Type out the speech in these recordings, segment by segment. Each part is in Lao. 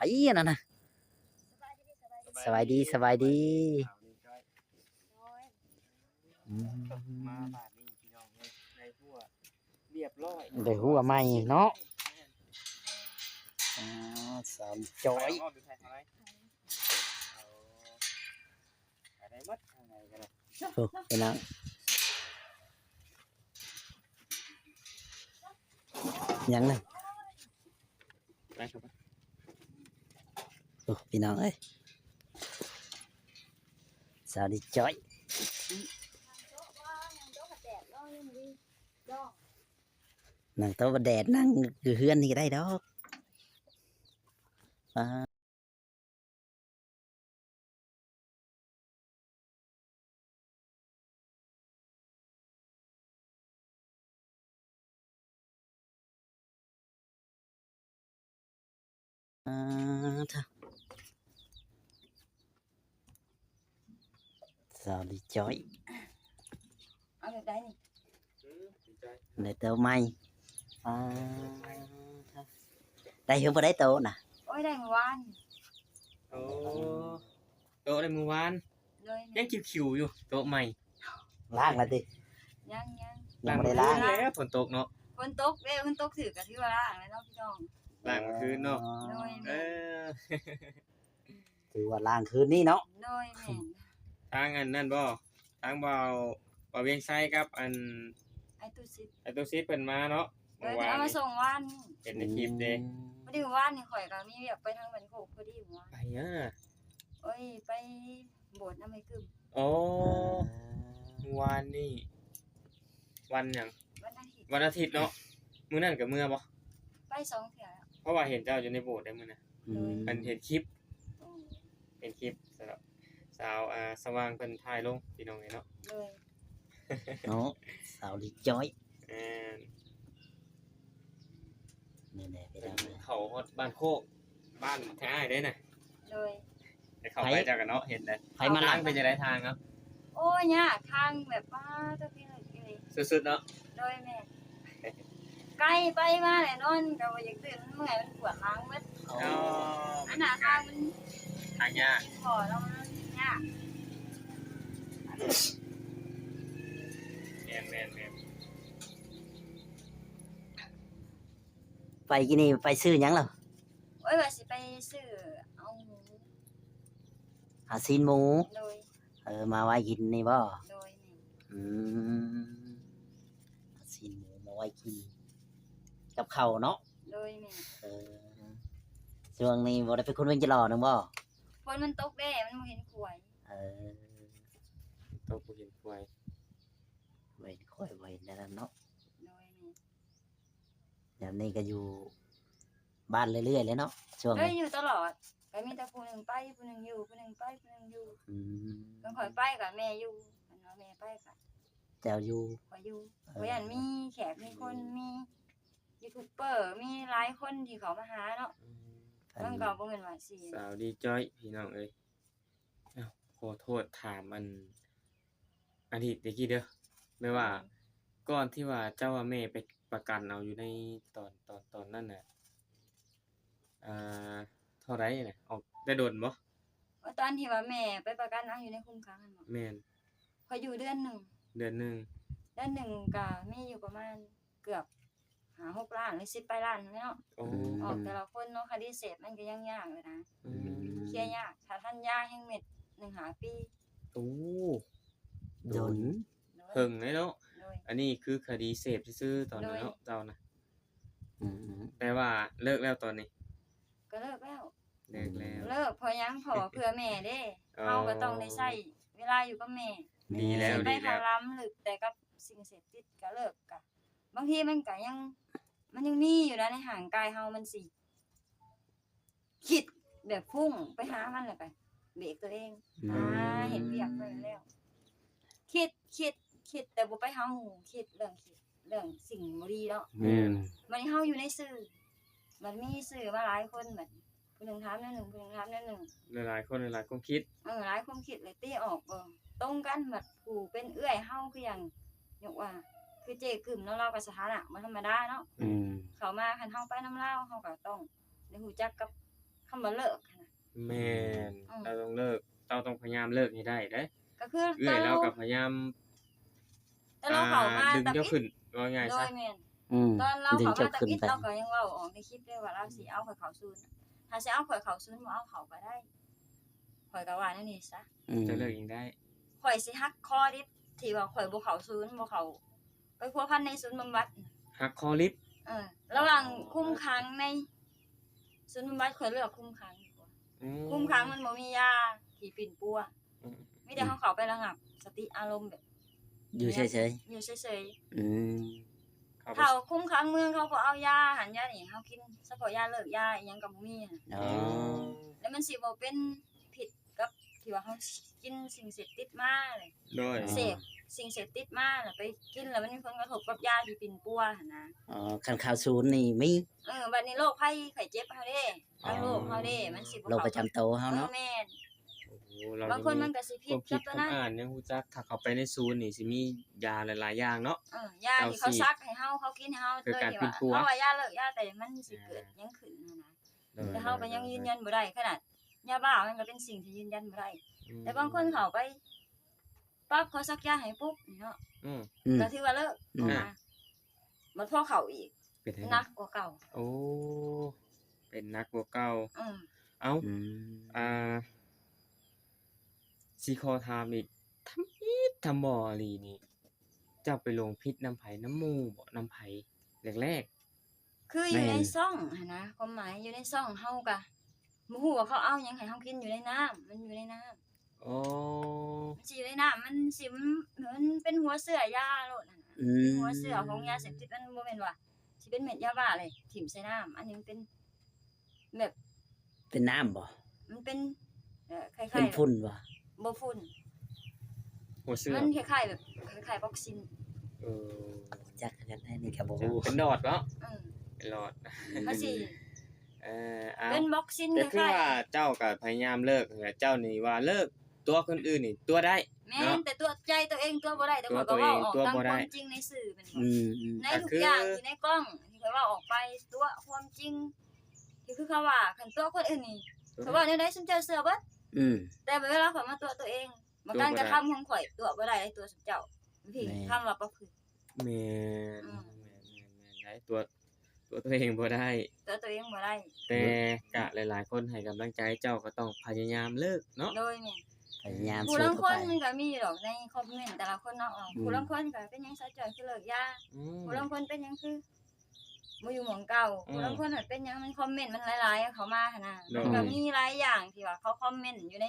ໄປອັນນັ້ນນະ. ສະບາຍດີ ສະບາຍດີ ສະບາຍດີ. ອືມ ມາບາດນີ້ພີ່ນ້ອງເອີຍ ໄດ້ຫົວຮຽບຮ້ອຍ ໄດ້ຫົວໃໝ່ເນາະ. ແມ່ນ ອ່າ ສາວຈ້ອຍ ໄປເອົາໄປໃສ່ເທົ່າໃດ? ເອົາ ໄປໄດ້ໝົດ ທາງໃດກໍໄດ້. ໂອ້ ໄປນຳ ຫຍັງນະ? ໄປເຂົ້າໄປ. ໂອ້ ພີ່ນ້ອງເອີຍ ສາວດີຈ້ອຍ ນັ່ງໂຕະບັດແດດ ນັ່ງຢູ່ເຮືອນນີ້ກໍໄດ້ດອກ. ປາ ອ່າ ເຖົ້າ ສາວດີຈ້ອຍ ເອົາແບບໃດນີ້? ອືມ ດີໃຈ ໄດ້ໂຕະໃໝ່. ອ່າ ໄດ້ເຖິງບໍ່ໄດ້ໂຕະນະ? ໂອ້ຍ ໄດ້ມື້ວານ. ໂອ້ ໂຕະໄດ້ມື້ວານ. ໂດຍ ຍັງຄິວໆຢູ່ ໂຕະໃໝ່. ລ້າງແລ້ວຕິ? ຍັງໆ ຍັງບໍ່ໄດ້ລ້າງ. ລ້າງມື້ຄືນແລ້ວ ຝົນຕົກເນາະ. ຝົນຕົກເດ້ ຝົນຕົກຖືກກໍຖືວ່າລ້າງແລ້ວເນາະພີ່ນ້ອງ. ລ້າງມື້ຄືນເນາະ. ໂດຍ ເອີ ຖືວ່າລ້າງຄືນນີ້ເນາະ. ໂດຍ ແມ່ນ. ທາງອັນນັ້ນບໍ່? ທາງບ່າວ ບ່າວວຽງໄຊກັບອັນ ອ້າຍຕູ້ຊິດ ອ້າຍຕູ້ຊິດເພິ່ນມາເນາະ. ໂດຍ ເພິ່ນເອົາມາສົ່ງວານນີ້ ເຫັນໃນຄລິບເດ້. ອືມ ພໍດີວານນີ້ຂ້ອຍກໍມີວຽກໄປທາງບ້ານໂຄກ ພໍດີວ່າ ໄປຫຍັງ? ໂອ້ຍ ໄປໂບດນຳໄອ້ກຶມ. ໂອ້ ເອີ ມື້ວານນີ້ ວັນຫຍັງ? ວັນອາທິດ ວັນອາທິດເນາະ. ມື້ນັ້ນກໍເມືອບໍ່? ໄປສອງເທື່ອແລ້ວ ເພາະວ່າເຫັນເຈົ້າຢູ່ໃນໂບດໄດ໋ມື້ນັ້ນ. ອືມ ອັນເຫັນຄລິບ ໂອ້ ເຫັນຄລິບສາວ ສາວ ອ່າ ສະຫວ່າງເພິ່ນຖ່າຍລົງ ພີ່ນ້ອງເອີຍເນາະ. ໂດຍ ເນາະ ສາວລີຈ້ອຍ. ແມ່ນ ແມ່ນແຫຼະ ໄປເຂົ້າຮອດບ້ານໂຄກ ບ້ານແທ້ອ້າຍເດ້ນະ. ໂດຍ ໄປເຂົ້າໄປ ເຈົ້າກໍເນາະ ເຫັນໄດ໋. ໄປມາຫຼັງ ທາງເປັນຈັ່ງໃດທາງເນາະ? ໂອ້ຍ ຍາກ ທາງແບບ ປ້າ ເຈົ້າ ທີ່ເລິກອີ່ຫຼີ ສຸດໆເນາະ. ໂດຍ ແມ່ນ ໄກ ໄປມາແຫຼະ ນອນກໍບໍ່ຢາກຕື່ນ ມັນເມື່ອຍ ມັນປວດຫຼັງເບິດ. ອໍ ອັນໜ້າທາງມັນ ທາງຍາກ ພໍເນາະ ມັນຍາກ. ແມ່ນໆໆ ໄປກີ້ນີ້ໄປຊື້ຫຍັງລະ? ໂອ້ຍ ວ່າຊິໄປຊື້ເອົາໝູ ຫາຊີ້ນໝູ. ໂດຍ ເອີ ມາໄວ້ກິນນີ້ບໍ່? ໂດຍ ແມ່ນ. ອືມ ຊື້ໝູມາໄວ້ກິນກັບເຂົ້າເນາະ. ໂດຍ ແມ່ນ. ເອີ ຊ່ວງນີ້ບໍ່ໄດ້ໄປຂຸດເວັງຈະຫຼໍ່ນຳບໍ່? ຝົນມັນຕົກແດ່ ມັນບໍ່ເຫັນຂວາຍ. ເອີ ຕົກບໍ່ເຫັນຂວາຍ ບໍ່ເຫັນຂວາຍ ບໍ່ເຫັນອັນນັ້ນເນາະ. ໂດຍ ແມ່ນ. ຍາມນີ້ກໍຢູ່ບ້ານເລື້ອຍໆເລີຍເນາະ ຊ່ວງນີ້? ເອີ ຢູ່ຕະຫຼອດ ກໍມີແຕ່ຜູ້ໜຶ່ງໄປ ຜູ້ໜຶ່ງຢູ່ ຜູ້ໜຶ່ງໄປ ຜູ້ໜຶ່ງຢູ່. ອືມ ຄັນຂ້ອຍໄປກໍແມ່ຢູ່ ຄັນວ່າແມ່ໄປກໍ ເຈົ້າຢູ່ ຂ້ອຍຢູ່. ເອີ ຂ້ອຍຢ້ານມີແຂກ ມີຄົນ ມີຢູທູບເບີ ມີຫຼາຍຄົນທີ່ເຂົ້າມາຫາເນາະ. ອືມ ມັນກໍບໍ່ແມ່ນວ່າຊິ ສາວດີຈ້ອຍ ພີ່ນ້ອງເອີຍ. ເອົ້າ ຂໍໂທດຖາມອັນ ອະດີດແຕ່ກີ້ເດີ ແບບວ່າ ອືມ ກ່ອນທີ່ວ່າເຈົ້າວ່າແມ່ໄປປະກັນເອົາຢູ່ໃນຕອນ ຕອນ ຕອນນັ້ນນະ ອ່າ ເທົ່າໃດນະ? ອອກໄດ້ດົນບໍ່? ວ່າຕອນທີ່ວ່າແມ່ໄປປະກັນເອົາຢູ່ໃນຄຸມຂັງຫັ້ນບໍ? ແມ່ນ. ຂ້ອຍຢູ່ເດືອນໜຶ່ງ. ເດືອນໜຶ່ງ ເດືອນໜຶ່ງກະມີຢູ່ປະມານເກືອບຫ້າຫົກລ້ານ ຫຼື ສິບປາຍລ້ານນີ້ເນາະ. ໂອ້ ອອກແຕ່ລະຄົນເນາະ ຄະດີເສບມັນກໍຍັງຍາກຢູ່ນະ. ອືມ ເຄຍຍາກ ຖ້າທັນຢາແຮງເມັດ ໜຶ່ງ ຫ້າປີ. ໂອ້ ດົນ ເຖິງເລີຍເນາະ. ໂດຍ ອັນນີ້ຄືຄະດີເສບຊື່ໆຕອນນັ້ນເນາະ ໂດຍ ເຈົ້ານະ. ອືມ ແຕ່ວ່າເລີກແລ້ວຕອນນີ້? ກໍເລີກແລ້ວ. ເລີກແລ້ວ ເລີກເພາະຫຍັງ? ເພາະວ່າເພື່ອແມ່ເດ້. ອໍ ເຮົາກໍຕ້ອງໄດ້ໃຊ້ເວລາຢູ່ກັບແມ່. ດີແລ້ວ ຊິໄປ ດີແລ້ວ ຖະລຳເລິກແຕ່ກັບສິ່ງເສບຕິດ ກໍເລີກ. ກະບາງທີມັນກໍຍັງ ມັນຍັງມີຢູ່ນະ ໃນຮ່າງກາຍເຮົາ ມັນຊິຄິດແບບຟຸ້ງໄປຫາມັນ ແລ້ວກໍເບຣກຕົວເອງ. ອືມ ອ່າ ເຮັດວຽກໄປແລ້ວ ຄິດ ຄິດ ຄິດ ແຕ່ບໍ່ໄປຫາໝູ່ ຄິດເລື່ອງ ຄິດເລື່ອງສິ່ງບໍ່ດີເນາະ. ແມ່ນ ບັດນີ້ເຮົາຢູ່ໃນສື່ ບັດມີສື່ມາຫຼາຍຄົນ ບັດ ຜູ້ໜຶ່ງຖາມແນວໜຶ່ງ ຜູ້ໜຶ່ງຖາມແນວໜຶ່ງ ຫຼາຍໆຄົນຫຼາຍຄວາມຄິດ. ເອີ ຫຼາຍຄວາມຄິດ ແລ້ວຕີອອກບໍ່ຕົງກັນ. ບັດຜູ້ເປັນເອື້ອຍເຮົາ ຄືຫຍັງ ຍົກວ່າ ຄືເຈ້ກຶ້ມເນາະ ລາວກໍສະຖານະບໍ່ທຳມະດາເນາະ. ອືມ ເຂົ້າມາ ຄັນເຮົາໄປນຳລາວ ເຮົາກໍຕ້ອງໄດ້ຮູ້ຈັກກັບ ບໍ່ເລີກຫັ້ນນະ. ແມ່ນ ອືມ ເຈົ້າຕ້ອງເລີກ ເຈົ້າຕ້ອງພະຍາຍາມເລີກໃຫ້ໄດ້ເດ້. ກໍຄືເອື້ອຍລາວກໍພະຍາຍາມ ແຕ່ລາວເຂົ້າມາ ອ່າ ດຶງເຈົ້າຂຶ້ນ ເວົ້າງ່າຍ ໂດ ຊະ ແມ່ນ ອືມ ຕອນລາວເຂົ້າມາຕຳອິດ ລາວກໍຍັງເວົ້າອອກໃນຄລິບເດ້ວ່າລາວຊິເອົາຂ້ອຍເຂົ້າສູນ ຖ້າຊິເອົາຂ້ອຍເຂົ້າສູນ ບໍ່ເອົາເຂົ້າກໍໄດ້ ຂ້ອຍກໍວ່າແນວນີ້ຊະ. ອືມ ເຈົ້າເລືອກເອງໄດ້ ຂ້ອຍຊິຫັກຄໍລິບ ທີ່ວ່າຂ້ອຍບໍ່ເຂົ້າສູນ ບໍ່ເຂົ້າໄປພົວພັນໃນສູນບຳບັດ. ຫັກຄໍລິບ? ເອີ ລະຫວ່າງຄຸມຂັງໃນສູນບຳບັດ ຂ້ອຍເລືອກຄຸມຂັງດີກວ່າ. ອືມ ຄຸມຂັງມັນບໍ່ມີຢາທີ່ປິ່ນປົວ. ອືມ ມີແຕ່ເຮົາເຂົ້າໄປລະງັບສະຕິອາລົມແບບ ຢູ່ເສີຍໆ ຢູ່ເສີຍໆ. ອືມ ເຂົ້າໄປ ຖ້າຄຸມຂັງເມືອງເຂົາບໍ່ເອົາຢາຫັ້ນຢານີ້ ເຮົາກິນສະເພາະຢາເລີກຢາອີ່ຫຍັງກໍບໍ່ມີຫັ້ນ. ອໍ ແລ້ວມັນຊິບໍ່ເປັນພິດກັບທີ່ວ່າເຮົາກິນສິ່ງເສບຕິດມາເລີຍ. ໂດຍ ເສບສິ່ງເສບຕິດມາ ແລ້ວໄປກິນ ແລ້ວມັນມີຜົນກະທົບກັບຢາທີ່ປິ່ນປົວຫັ້ນນະ. ອໍ ຄັນເຂົ້າສູນນີ້ມີ ເອີ ບັດນີ້ໂລກໄພໄຂ້ເຈັບເຮົາເດ້ ທາງໂລກເຮົາເດ້ ມັນຊິບໍ່ ໂລກປະຈຳໂຕເຮົາເນາະ. ເອີ ແມ່ນ ໂອ້ ບາງຄົນມັນກໍຊິຜິດກັບຕົວນັ້ນ ຄວາມຄິດຄວາມອ່ານຍັງຮູ້ຈັກ ຖ້າເຂົ້າໄປໃນສູນນີ້ຊິມີຢາຫຼາຍໆຢ່າງເນາະ. ເອີ ຢາທີ່ເຂົາສັກໃຫ້ເຮົາ ເຂົາກິນໃຫ້ເຮົາ ຄືການປິ່ນປົວ ເຮົາວ່າຢາເລີກຢາ ແຕ່ມັນຊິເກີດຫຍັງຂຶ້ນຫັ້ນນະ. ໂດຍ ແຕ່ເຮົາກໍຍັງຢືນຢັນບໍ່ໄດ້ ຂະໜາດຢາບ້າມັນກໍເປັນສິ່ງທີ່ຢືນຢັນບໍ່ໄດ້. ອືມ ແຕ່ບາງຄົນເຂົ້າໄປປັບ ເຂົາສັກຢາໃຫ້ປຸບນີ້ເນາະ. ອືມ ອືມ ກໍຖືວ່າເລີກ ອືມ ອອກມາ ບັດພໍເຂົ້າອີກ ເປັນຫຍັງ? ໜັກກວ່າເກົ່າ. ໂອ້ ເປັນໜັກກວ່າເກົ່າ. ອືມ ເອົ້າ ອືມ ອ່າ ຊິຂໍຖາມອີກ ທຳອິດທຳບໍ່ອີ່ຫຼີນີ້ ເຈົ້າໄປຫຼົງຜິດນຳໃຜ? ນຳໝູ່ບໍ? ນຳໃຜແລກໆ? ຄືຢູ່ໃນ ແມ່ນ ຊ່ອງຫັ້ນນະ ຄວາມໝາຍຢູ່ໃນຊ່ອງ ເຮົາກະບໍ່ຮູ້ວ່າເຂົາເອົາຫຍັງໃຫ້ເຮົາກິນຢູ່ໃນນ້ຳ ມັນຢູ່ໃນນ້ຳ. ອໍ ມັນຊິຢູ່ໃນນ້ຳ ມັນຊິ ມັນເປັນຫົວເຊື້ອຢາໂລດຫັ້ນນະ. ອືມ ເປັນຫົວເຊື້ອຂອງຢາເສບຕິດ ມັນບໍ່ແມ່ນວ່າຊິເປັນເມັດຢາບ້າເລີຍຖິ້ມໃສ່ນ້ຳ. ອັນນີ້ມັນເປັນ ແບບ ເປັນນ້ຳບໍ່? ມັນເປັນ ເອີ ຄ້າຍໆ ເປັນຝຸ່ນບໍ່? ບໍ່ຝຸ່ນ ຫົວເຊື້ອ ມັນຄ້າຍໆແບບ ຄ້າຍໆບັອກຊິນ. ເອີ ຈັກຄືກັນ ອັນນີ້ກໍບໍ່ຮູ້. ເປັນຫຼອດເນາະ. ອືມ ເປັນຫຼອດ ມັນຊິ ເອີ ເອົາ ເປັນບັອກຊິນ ກໍຄືວ່າ ຄ້າຍໆ ເຈົ້າກໍພະຍາຍາມເລີກ ແລະເຈົ້ານີ້ວ່າເລີກ ຕົວຄົນອື່ນນີ້ຕົວະໄດ້. ແມ່ນ ເນາະ ແຕ່ຕົວະໃຈຕົວເອງຕົວະບໍ່ໄດ້. ແຕ່ຂ້ອຍກໍເວົ້າອອກຕາມຄວາມຈິງໃນສື່ແມ່ນບໍ່? ອືມໆ ໃນທຸກຢ່າງທີ່ໃນກ້ອງທີ່ຂ້ອຍເວົ້າອອກໄປ ຕົວະຄວາມຈິງ ທີ່ຄືເຂົາວ່າ ຄັນຕົວະຄົນອື່ນນີ້ ຂ້ອຍເວົ້າແນວໃດຊຸມເຈົ້າເຊື່ອເບິດ. ອືມ ແຕ່ເວລາຂ້ອຍມາຕົວະຕົວເອງ ມາ ການກະທຳຂອງຂ້ອຍຕົວະບໍ່ໄດ້ ຕົວະຊຸມເຈົ້າ. ແມ່ນ ຄຳວ່າປະພຶດ. ແມ່ນ ອືມ ແມ່ນໆໆ ໄດ້ຕົວະ ຕົວະຕົວເອງບໍ່ໄດ້ ຕົວະຕົວເອງບໍ່ໄດ້. ແຕ່ກະຫຼາຍໆຄົນໃຫ້ກຳລັງໃຈເຈົ້າ ກໍຕ້ອງພະຍາຍາມເລີກເນາະ. ໂດຍ ແມ່ນ ພະຍາຍາມ ຜູ້ລາງຄົນມັນກໍມີດອກໃນຄອມເມັນແຕ່ລະຄົນເນາະ. ອືມ ຜູ້ລາງຄົນກໍເປັນຫຍັງສາວຈ້ອຍຄືເລີກຢາ. ອືມ ຜູ້ລາງຄົນເປັນຫຍັງຄືບໍ່ຢູ່ໝ່ອງເກົ່າ. ອືມ ຜູ້ລາງຄົນມັນເປັນຫຍັງ ມັນຄອມເມັນມັນຫຼາຍໆເຂົ້າມາຫັ້ນນະ. ໂດຍ ມັນກໍມີຫຼາຍຢ່າງທີ່ວ່າເຂົາຄອມເມັນຢູ່ໃນ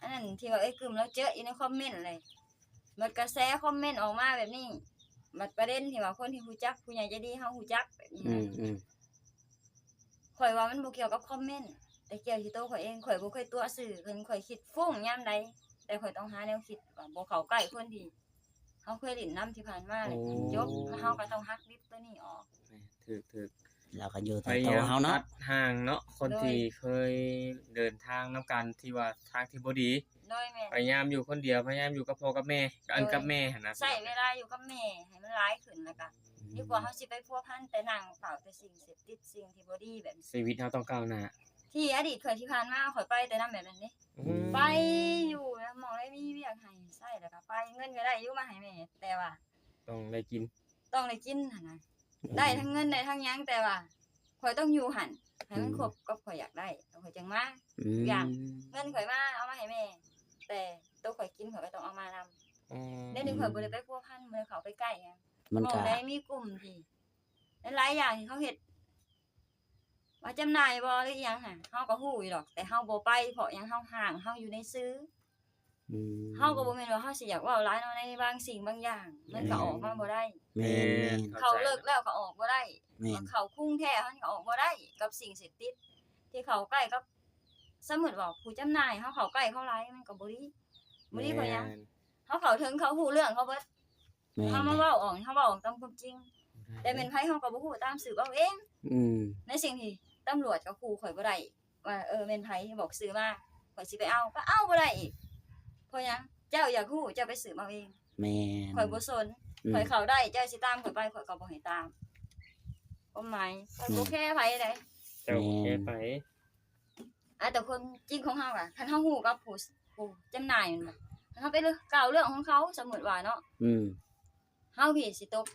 ອັນນັ້ນ ທີ່ວ່າເອື້ອຍກຶມລາວເຈີຢູ່ໃນຄອມເມັນເລີຍ. ບັດກະແສຄອມເມັນອອກມາແບບນີ້ ບັດປະເດັນທີ່ວ່າຄົນທີ່ຮູ້ຈັກ ຜູ້ໃຫຍ່ໃຈດີເຮົາຮູ້ຈັກແບບນີ້. ອືມໆ ຂ້ອຍວ່າມັນບໍ່ກ່ຽວກັບຄອມເມັນ ແຕ່ກ່ຽວທີ່ໂຕຂ້ອຍເອງ. ຂ້ອຍບໍ່ເຄີຍຕົວະຊື່ ຄັນຂ້ອຍຄິດຟຸ້ງຍາມໃດ ແຕ່ຂ້ອຍຕ້ອງຫາແນວຄິດວ່າບໍ່ເຂົ້າໃກ້ຄົນທີ່ເຮົາເຄີຍຫຼິ້ນນຳທີ່ຜ່ານມາ. ໂອ້ ຈົບ ເຮົາກໍຕ້ອງຫັກດິບຕົວນີ້ອອກ. ແມ່ນ ຖືກໆ ລາວກໍຢູ່ໃນໂຕເຮົາເນາະ ພະຍາຍາມຕັດຫ່າງເນາະ ຄົນ ໂດຍ ທີ່ເຄີຍເດີນທາງນຳກັນ ທີ່ວ່າທາງທີ່ບໍ່ດີ. ໂດຍ ແມ່ນ ພະຍາຍາມຢູ່ຄົນດຽວ ພະຍາຍາມຢູ່ກັບພໍ່ກັບແມ່ ກັບ ໂດຍ ອັນກັບແມ່ຫັ້ນນະ ໃຊ້ເວລາຢູ່ກັບແມ່ໃຫ້ມັນຫຼາຍຂຶ້ນ ແລ້ວກະ ອືມ ດີກວ່າເຮົາຊິໄປພົວພັນແຕ່ນັ່ງເຝົ້າແຕ່ສິ່ງເສບຕິດ ສິ່ງທີ່ບໍ່ດີແບບນີ້. ຊີວິດເຮົາຕ້ອງກ້າວໜ້າ. ທີ່ອະດີດຂ້ອຍທີ່ຜ່ານມາ ຂ້ອຍໄປແຕ່ນຳແບບນັ້ນເດ້. ອືມ ໄປຢູ່ນຳໝ່ອງໃດມີວຽກໃຫ້ໃຊ້ ແລ້ວກະໄປ ເງິນກໍໄດ້ຢູ່ມາໃຫ້ແມ່ ແຕ່ວ່າ ຕ້ອງໄດ້ກິນ ຕ້ອງໄດ້ກິນຫັ້ນນະ. ອືມ ໄດ້ທັງເງິນໄດ້ທັງຫຍັງ ແຕ່ວ່າຂ້ອຍຕ້ອງຢູ່ຫັ້ນໃຫ້ມັນ ອືມ ຄົບກັບຂ້ອຍຢາກໄດ້ ແລ້ວຂ້ອຍຈັ່ງມາ. ອືມ ທຸກຢ່າງ ເງິນຂ້ອຍມາເອົາມາໃຫ້ແມ່ ແຕ່ໂຕຂ້ອຍກິນຂ້ອຍກໍຕ້ອງເອົາມານຳ. ອືມ ດຽວນີ້ຂ້ອຍບໍ່ໄດ້ໄປພົວພັນ ບໍ່ໄດ້ເຂົ້າໄປໃກ້ຫຍັງ. ມັນກໍ ໝ່ອງໃດມີກຸ່ມທີ່ ຫຼາຍໆຢ່າງທີ່ເຂົາເຮັດ ວ່າຈຳໜ່າຍບໍ່ ຫຼືອີ່ຫຍັງຫັ້ນ ເຮົາກໍຮູ້ຢູ່ດອກ ແຕ່ເຮົາບໍ່ໄປ ເພາະຫຍັງ? ເຮົາຫ້າງ ເຮົາຢູ່ໃນສື່. ອືມ ເຮົາກໍບໍ່ແມ່ນວ່າເຮົາຊິຢາກເວົ້າຫຼາຍເນາະ ໃນບາງສິ່ງບາງຢ່າງ ແມ່ນ ມັນກໍອອກມາບໍ່ໄດ້. ແມ່ນໆ ເຂົ້າເລິກແລ້ວກໍອອກບໍ່ໄດ້. ແມ່ນ ເຂົ້າຄຸງແທ້ມັນກໍອອກບໍ່ໄດ້ ກັບສິ່ງເສບຕິດທີ່ເຂົ້າໃກ້ກັບ ສົມມຸດວ່າຜູ້ຈຳໜ່າຍ ເຮົາເຂົ້າໃກ້ເຂົາຫຼາຍ ມັນກໍບໍ່ດີ. ບໍ່ດີເພາະຫຍັງ? ແມ່ນ ເຮົາເຂົ້າເຖິງ ເຂົາຮູ້ເລື່ອງເຂົາເບິດ. ແມ່ນ ເຮົາມາເວົ້າອອກ ເຮົາເວົ້າອອກຕາມຄວາມຈິງ. ແຕ່ແມ່ນໃຜເຮົາກໍບໍ່ຮູ້ ຕາມສືບເອົາເອງ. ອືມ ໃນສິ່ງທີ່ຕຳຫຼວດກໍຂູ່ຂ້ອຍບໍ່ໄດ້ວ່າ ເອີ ແມ່ນໃຜ ບອກຊື່ມາ ຂ້ອຍຊິໄປເອົາ ກໍເອົາບໍ່ໄດ້ອີກ. ເພາະຫຍັງ? ເຈົ້າຢາກຮູ້ ເຈົ້າໄປສືບເອົາເອງ. ແມ່ນ ຂ້ອຍບໍ່ສົນ. ອືມ ຂ້ອຍເຂົ້າໄດ້ ເຈົ້າຊິຕາມຂ້ອຍໄປ ຂ້ອຍກໍບໍ່ໃຫ້ຕາມ. ຄວາມໝາຍ ຂ້ອຍບໍ່ ອືມ ແຄໃຜໃດ. ເຈົ້າບໍ່ແຄໃຜ. ແມ່ນ ອາ ແຕ່ຄວາມຈິງຂອງເຮົາອະ ຄັນເຮົາຮູ້ກັບຜູ້ ຜູ້ຈຳໜ່າຍແມ່ນບໍ່ ຄັນເຮົາໄປເລື່ອງ ກ້າວເລື່ອງຂອງເຂົາ ສົມມຸດວ່າເນາະ ອືມ ເຮົານີ້ຊິຕົກ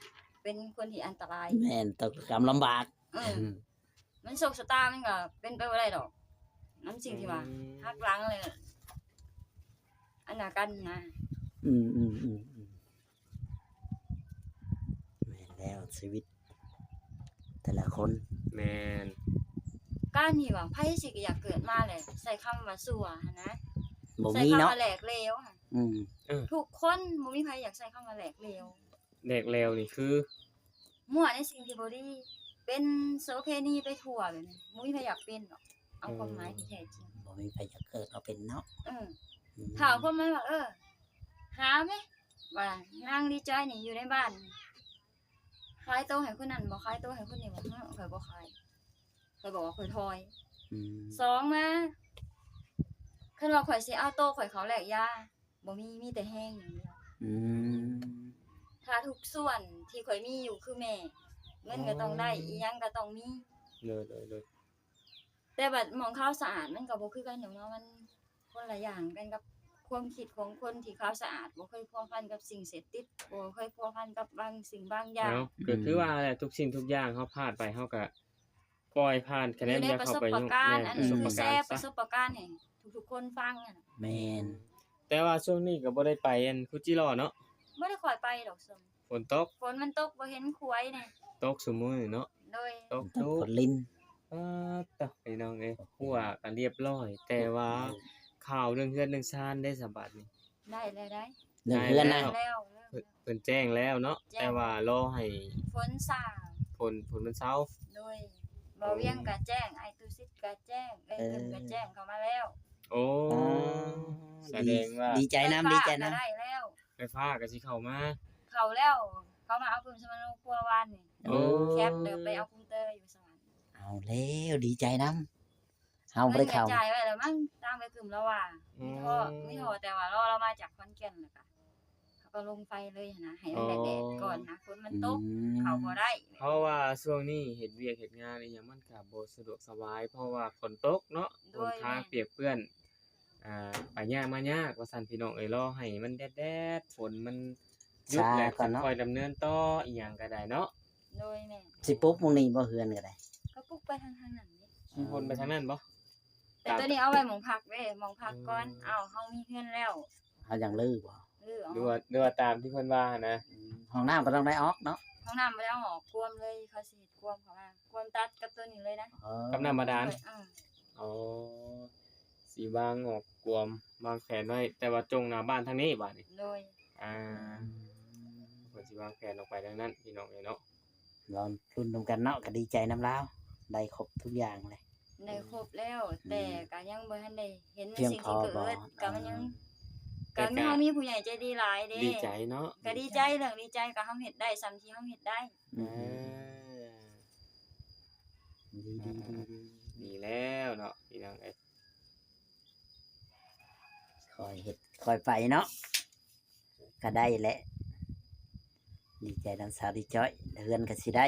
ເປັນຄົນທີ່ອັນຕະລາຍ ແມ່ນ ຕົກກຳລຳບາກ ເອີ ອືມ ມັນໂຊກຊະຕາມັນກໍເປັນໄປບໍ່ໄດ້ດອກ ນຳສິ່ງທີ່ວ່າ ອືມ ຫັກຫຼັງແລ້ວ ອັນນາກັນນະ ອືມໆໆໆ ແມ່ນແລ້ວ ຊີວິດແຕ່ລະຄົນ ແມ່ນ ການທີ່ວ່າໃຜຊິກໍຢາກເກີດມາແລ້ວໃຊ້ຄຳວ່າຊົ່ວຫັ້ນນະ ບໍ່ມີເນາະ ໃຊ້ຄຳວ່າແຫຼກເຫຼວ ອືມ ເອີ ທຸກຄົນ ບໍ່ມີໃຜຢາກໃຊ້ຄຳວ່າແຫຼກເຫຼວ ແຫຼກເຫຼວນີ້ຄື ມົວໃນສິ່ງທີ່ບໍ່ດີ ເປັນໂສເພນີໄປທົ່ວແບບນີ້ ບໍ່ມີໃຜຢາກເປັນດອກ ເອົາຄວາມໝາຍທີ່ແທ້ຈິງ ບໍ່ມີໃຜຢາກເກີດມາເປັນເນາະ ເອີ ອືມ ຖ້າຄົນມັນວ່າ ເອີ ຫາແມ ວ່ານາງລີຈອຍນີ້ຢູ່ໃນບ້ານ ຂາຍໂຕໃຫ້ຄົນນັ້ນບໍ່ ຂາຍໂຕໃຫ້ຄົນນີ້ບໍ່ ເອີ ຂ້ອຍບໍ່ຂາຍ ຂ້ອຍບອກວ່າຂ້ອຍຖອຍ ອືມ ສອງມາ ຄັນວ່າຂ້ອຍຊິເອົາໂຕຂ້ອຍເຂົ້າແລກຢາ ບໍ່ມີ ມີແຕ່ແຮງຢ່າງດຽວ ອືມ ຖ້າທຸກສ່ວນທີ່ຂ້ອຍມີຢູ່ຄືແມ່ ເງິນກໍຕ້ອງໄດ້ ອໍ ອີ່ຫຍັງກໍຕ້ອງມີ ໂດຍໆໆ ແຕ່ບັດໝ່ອງຂາວສະອາດມັນກໍບໍ່ຄືກັນດອກເນາະ ມັນຄົນລະຢ່າງກັນກັບຄວາມຄິດຂອງຄົນທີ່ຂາວສະອາດ ບໍ່ເຄີຍພົວພັນກັບສິ່ງເສບຕິດ ບໍ່ເຄີຍພົວພັນກັບບາງສິ່ງບາງຢ່າງ ເນາະ ກໍຄື ອືມ ວ່າແຫຼະ ທຸກສິ່ງທຸກຢ່າງເຮົາພາດໄປ ເຮົາກໍປ່ອຍຜ່ານ ຂະແໜງຢ່າເຂົ້າໄປຫຍຸ້ງ ປະສົບປະການ ແມ່ນ ອັນ ປະສົບປະການ ແຊປະສົບປະການໃຫ້ທຸກໆຄົນຟັງຫັ້ນນະ ແມ່ນ ແຕ່ວ່າຊ່ວງນີ້ກໍບໍ່ໄດ້ໄປອັນຄຸຈິລໍເນາະ ບໍ່ໄດ້ຄ່ອຍໄປດອກ ຊ່ວງຝົນຕົກ ຝົນມັນຕົກບໍ່ເຫັນຂວາຍແດ່ ຕົກຊຸມື້ເນາະ ໂດຍ ຕົກ ຕົກຝົນລິນ ປາດໂທ້ ພີ່ນ້ອງເອີຍ ຮົ້ວກັນລຽບລ້ອຍ ແຕ່ວ່າ ເອີ ຂ່າວເລື່ອງເຮືອນເລື່ອງຊານເດ້ ສະບາດນີ້ ໄດ້ແລ້ວໄດ໋ ເລື່ອງເຮືອນນະ ໄດ້ແລ້ວ ເພິ່ນ ເພິ່ນແຈ້ງແລ້ວເນາະ ແຈ້ງ ແຕ່ວ່າລໍໃຫ້ຝົນຊາ ຝົນ ຝົນມັນເຊົາ ໂດຍ ເບົາວຽງກະແຈ້ງ ອ້າຍຕູສິດກະແຈ້ງ ເອີ ເອີ ເພິ່ນກະແຈ້ງເຂົ້າມາແລ້ວ ໂອ້ ອໍ ສະແດງວ່າ ດີ ດີໃຈນຳ ໄຟຟ້າ ດີໃຈນຳ ກໍໄດ້ແລ້ວ ໄຟຟ້າກໍຊິເຂົ້າມາ ເຂົ້າແລ້ວ ເຂົາມາເອົາປຶ້ມສະມະໂນຄົວວານນີ້ ໂອ້ ແຄັບເດີໄປເອົາຄອມພິວເຕີຢູ່ສະຫວັນ ເອົາແລ້ວ ດີໃຈນຳ ເຮົາບໍ່ໄດ້ເຂົ້າ ເງິນກໍຈ່າຍໄວ້ແລ້ວມັ້ງ ຕາມໄປປຶ້ມລາວວ່າ ອືມ ມີທໍ່ ມີທໍ່ ແຕ່ວ່າລໍລາວມາຈາກຂອນແກ່ນ ແລ້ວກະເຂົາກໍລົງໄຟເລີຍຫັ້ນນະ ໃຫ້ມັນແດດໆກ່ອນນະ ຝົນມັນຕົກ ອືມ ເຂົ້າບໍ່ໄດ້ ເພາະວ່າຊ່ວງນີ້ເຮັດວຽກເຮັດງານອີ່ຫຍັງມັນກໍບໍ່ສະດວກສະບາຍ ເພາະວ່າຝົນຕົກເນາະ ໂດຍ ຫົນທາງປຽກເປື້ອນ ອ່າ ໄປຍາກມາຍາກວ່າຊັ້ນ ພີ່ນ້ອງເອີຍ ລໍໃຫ້ມັນແດດໆ ຝົນມັນຢຸດແລ້ວ ຊາກ່ອນເນາະ ຈຶ່ງຄ່ອຍດຳເນີນຕໍ່ ອີ່ຫຍັງກໍໄດ້ເນາະ ໂດຍ ແມ່ນ ຊິປຸກໝ່ອງນີ້ບໍ່ ເຮືອນກໍໄດ້ ກໍປຸກໄປທາງ ທາງນັ້ນເດ້ ຊິວົນໄປທາງນັ້ນບໍ່ ແຕ່ໂຕນີ້ເອົາໄວ້ໝ່ອງພັກເດ້ ໝ່ອງພັກກ່ອນ ເອີ ເອົາ ເຮົາມີເຮືອນແລ້ວ ເຮົາຍັງລືບໍ່ ຫຼື ຫຼືວ່າ ຫຼືວ່າຕາມທີ່ເພິ່ນວ່າຫັ້ນນະ ອືມ ຫ້ອງນ້ຳບໍ່ຕ້ອງໄດ້ອອກເນາະ ຫ້ອງນ້ຳບໍ່ໄດ້ເອົາອອກ ກວມເລີຍ ເຂົາຊິເຮັດກວມ ເຂົາວ່າກວມຕັດກັບໂຕນີ້ເລີຍນະ ເອີ ກັບນ້ຳບາດານ ເອີ ໂອ້ ຊິວາງອອກກວມ ວາງແຜນໄວ້ ແຕ່ວ່າຈົ່ງໜ້າບ້ານທາງນີ້ບາດນີ້ ໂດຍ ອ່າ ອືມ ເພິ່ນຊິວາງແຜນອອກໄປທາງນັ້ນ ພີ່ນ້ອງເອີຍເນາະ ລໍລຸ້ນນຳກັນເນາະ ກໍດີໃຈນຳລາວ ໄດ້ຄົບທຸກຢ່າງເລີຍ ໄດ້ຄົບແລ້ວ ອືມ ແຕ່ກໍຍັງບໍ່ທັນໄດ້ເຫັນສິ່ງທີ່ເກີດ ພຽງພໍບໍ່ ກໍມັນຍັງ ອ່າ ກໍມີ ເຮົາມີຜູ້ໃຫຍ່ໃຈດີຫຼາຍເດ້ ດີໃຈເນາະ ກໍດີໃຈ ດີໃຈ ເລື່ອງດີໃຈກໍເຮົາເຮັດໄດ້ສ່ຳທີ່ເຮົາເຮັດໄດ້ ອືມ ເອີ ດີໆໆໆ ດີແລ້ວເນາະ ພີ່ນ້ອງເອີຍ ຄ່ອຍເຮັດຄ່ອຍໄປເນາະ ກໍໄດ້ແຫຼະ ດີໃຈນຳສາວລີຈ້ອຍ ເຮືອນກໍຊິໄດ້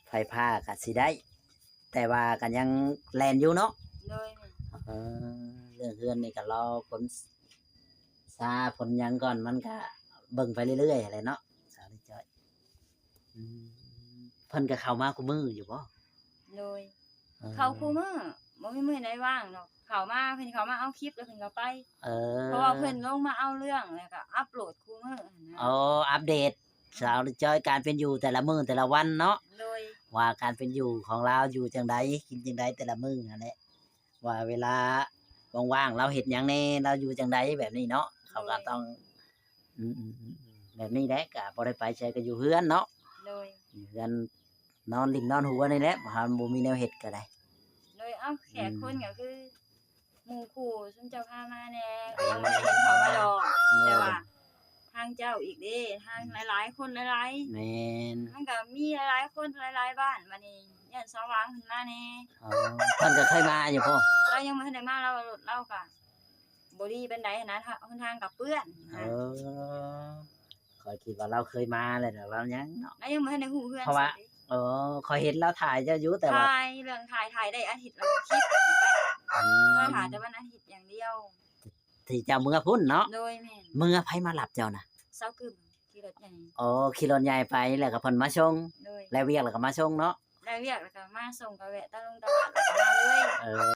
ໄຟຟ້າກໍຊິໄດ້ ແຕ່ວ່າກໍຍັງແລ່ນຢູ່ເນາະ ໂດຍ ເອີ ເລື່ອງເຮືອນນີ້ກໍລໍຝົນຊາຝົນຫຍັງກ່ອນ ມັນກໍເບິ່ງໄປເລື້ອຍໆຫັ້ນແຫຼະເນາະ ສາວລີຈ້ອຍ ອືມ ເພິ່ນກໍເຂົ້າມາຄູ່ມື້ຢູ່ບໍ່ ໂດຍ ເອີ ເຂົ້າຄູ່ມື້ ບໍ່ມີມື້ໃດວ່າງດອກ ເຂົ້າມາ ເພິ່ນເຂົ້າມາເອົາຄລິບ ແລ້ວເພິ່ນກໍໄປ ເອີ ເພາະວ່າເພິ່ນລົງມາເອົາເລື່ອງ ແລ້ວກໍອັບໂຫຼດຄູ່ມື້ຫັ້ນນະ ອໍ ອັບເດດ ສາວຈ້ອຍ ການເປັນຢູ່ແຕ່ລະມື້ແຕ່ລະວັນເນາະ ໂດຍ ວ່າການເປັນຢູ່ຂອງລາວຢູ່ຈັ່ງໃດ ກິນຈັ່ງໃດແຕ່ລະມື້ຫັ້ນແຫຼະ ວ່າເວລາວ່າງໆລາວເຮັດຫຍັງແດ່ ລາວຢູ່ຈັ່ງໃດ ແບບນີ້ເນາະ ເຂົາກໍ ໂດຍ ຕ້ອງ ອືມໆໆ ແບບນີ້ແຫຼະ ກໍບໍ່ໄດ້ໄປໃສ ກໍຢູ່ເຮືອນເນາະ ໂດຍ ຢູ່ເຮືອນ ນອນຫຼິ້ນນອນຫົວນີ້ແຫຼະ ຖ້າບໍ່ມີແນວເຮັດກໍໄດ້ ໂດຍ ເອົ້າ ແຂກຄົນ ອືມ ກໍຄື ໝູ່ຄູ່ຊຸມເຈົ້າພາມາແດ່ ກໍຍັງບໍ່ໄດ້ເຫັນເຂົາມາດອກ ໂດຍ ແຕ່ວ່າທາງເຈົ້າອີກເດ້ ທາງ ອືມ ຫຼາຍໆຄົນຫຼາຍໆ ແມ່ນ ມັນກໍມີຫຼາຍໆຄົນຫຼາຍໆບ້ານ ບາດນີ້ຢ້ານສາວຫວ່າງເພິ່ນມາແດ່ ອໍ ເພິ່ນກໍເຄີຍມາຢູ່ບໍ່? ລາວຍັງບໍ່ທັນໄດ້ມາ ລາວວ່າລົດລາວກໍບໍ່ດີປານໃດຫັ້ນນະ ທາ ຫົນທາງກໍເປື້ອນ ເອີ ຂ້ອຍຄິດວ່າລາວເຄີຍມາແລ້ວ ແຕ່ລາວຍັງເນາະ ລາວຍັງບໍ່ທັນໄດ້ຮູ້ເຮືອນ ເພາະວ່າ ຊັ້ນເດ ອໍ ຂ້ອຍເຫັນລາວຖ່າຍເຈົ້າຢູ່ ແຕ່ວ່າ ຖ່າຍ ເລື່ອງຖ່າຍ ຖ່າຍໄດ້ອາທິດລະຄລິບໄປ ອືມ ລາວຖ່າຍແຕ່ວັນອາທິດຢ່າງດຽວ ທີ່ເຈົ້າເມືອພຸ້ນເນາະ. ໂດຍ ແມ່ນ. ເມືອໃຜມາຮັບເຈົ້ານະ? ສາວກຶມ ຂີ່ລົດໃຫຍ່. ອໍ ຂີ່ລົດໃຫຍ່ໄປ ແລ້ວກໍເພິ່ນມາສົ່ງ. ໂດຍ. ແລ້ວວຽກແລ້ວກໍມາສົ່ງເນາະ? ແລ້ວວຽກແລ້ວກໍມາສົ່ງ ກໍແວະຕະລົງຕະຫຼາດ ແລ້ວກໍມາເລີຍ. ເອີ.